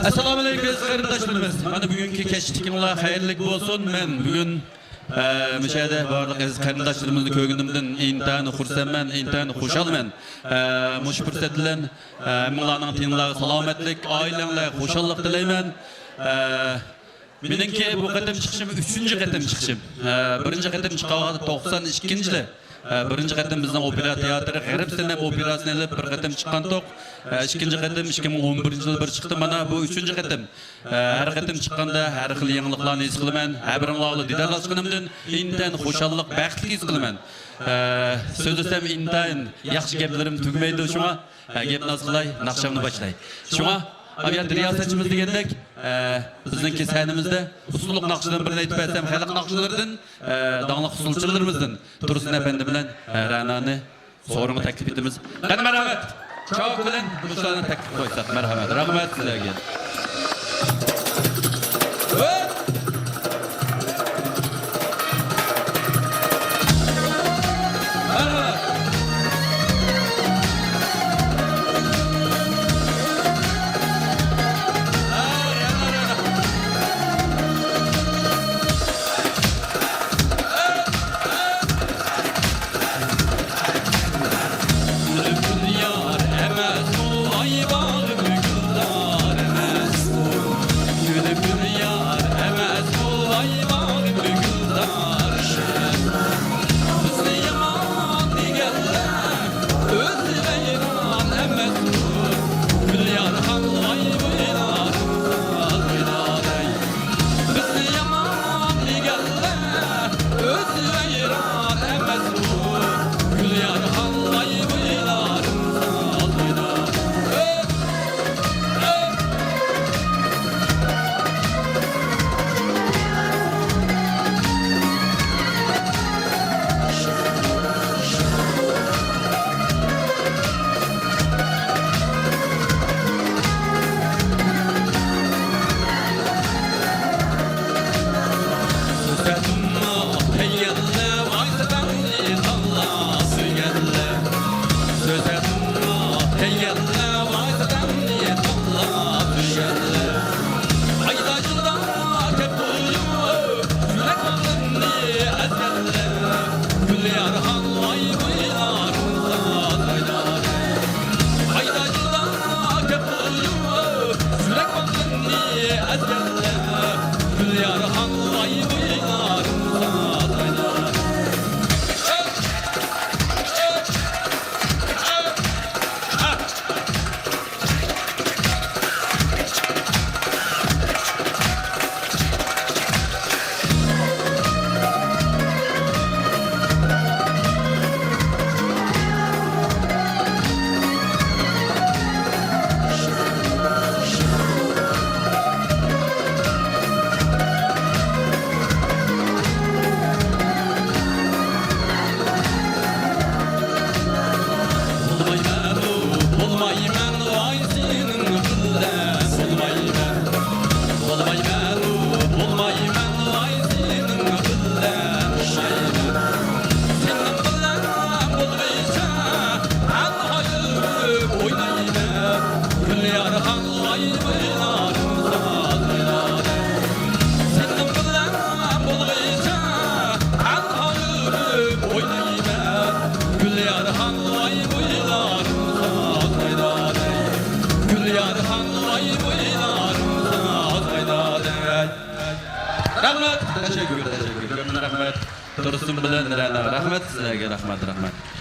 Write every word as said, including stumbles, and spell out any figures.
ئەسسالامۇئەلەيكۇم، ئەزىز قېرىنداشلىرىمىز. مانا بۈگۈنكى كەچلىكىڭلار خەيرلىك بولسۇن. مەن بۈگۈن، ئە، مۇشۇ يەردە بارلىق ئەزىز قېرىنداشلىرىمىزنى كۆرگىنىمدىن ئىنتايىن خۇرسەنمەن، ئىنتايىن خۇشالمەن. ئە، مۇشۇ پۇرسەت بىلەن، ئە، ھەممىڭلارنىڭ تېنىڭلارغا سالامەتلىك، ئائىلەڭلارغا خۇشاللىق تىلەيمەن. ئە، مېنىڭكى بۇ قېتىم چىقىشىم ئۈچىنچى قېتىم چىقىشىم. ئە، بىرىنچى قېتىم چىققان ۋاقىتتا توقسان ئىككىنچى يىلى. ئە، بىرىنچى قېتىم بىزنىڭ ئوپېرا تىياتىرى غەرب سەنەم ئوپېراسىنى ئېلىپ بىر قېتىم چىققانتۇق. ئە، ئىككىنچى قېتىم ئىككى مىڭ ئون بىرىنچى يىلى بىر چىقتى. مانا بۇ ئۈچىنچى قېتىم. ئە، ھەر قېتىم چىققاندا ھەر خىل يېڭىلىقلارنى ھېس قىلىمەن. ھەر بىرىڭلار بىلەن دىدارلاشقىنىمدىن ئىنتايىن خۇشاللىق، بەختلىك ھېس قىلىمەن. ئە، سۆزلىسەم ئىنتايىن ياخشى گەپلىرىم تۈگىمەيدۇ، شۇڭا ئە، گەپنى ئاز قىلاي، ناخشامنى باشلاي. شۇڭا، ئاۋۇ يەردە رىياسەتچىمىز دېگەندەك، ئە، بىزنىڭكى سەھنىمىزدە ئۇسسۇللۇق ناخشىدىن بىرنى ئېيتىپ بەرسەم، خەلق ناخشىلىرىدىن، ئە، داڭلىق ئۇسسۇلچىلىرىمىزدىن تۇرسۇن ئەپەندى بىلەن، ئە، رەنانى سورۇنغا تەكلىپ ئېتىمىز. قېنى، مەرھەمەت! چاۋاك بىلەن مۇشۇلارنى تەكلىپ قويساق، مەرھەمەت. رەھمەت سىلەرگە. رەھمەت، تەشەككۈر، تەشەككۈر، كۆپتىن رەھمەت. تۇرسۇن بىلەن رەنا، رەھمەت سىلەرگە، رەھمەت، رەھمەت.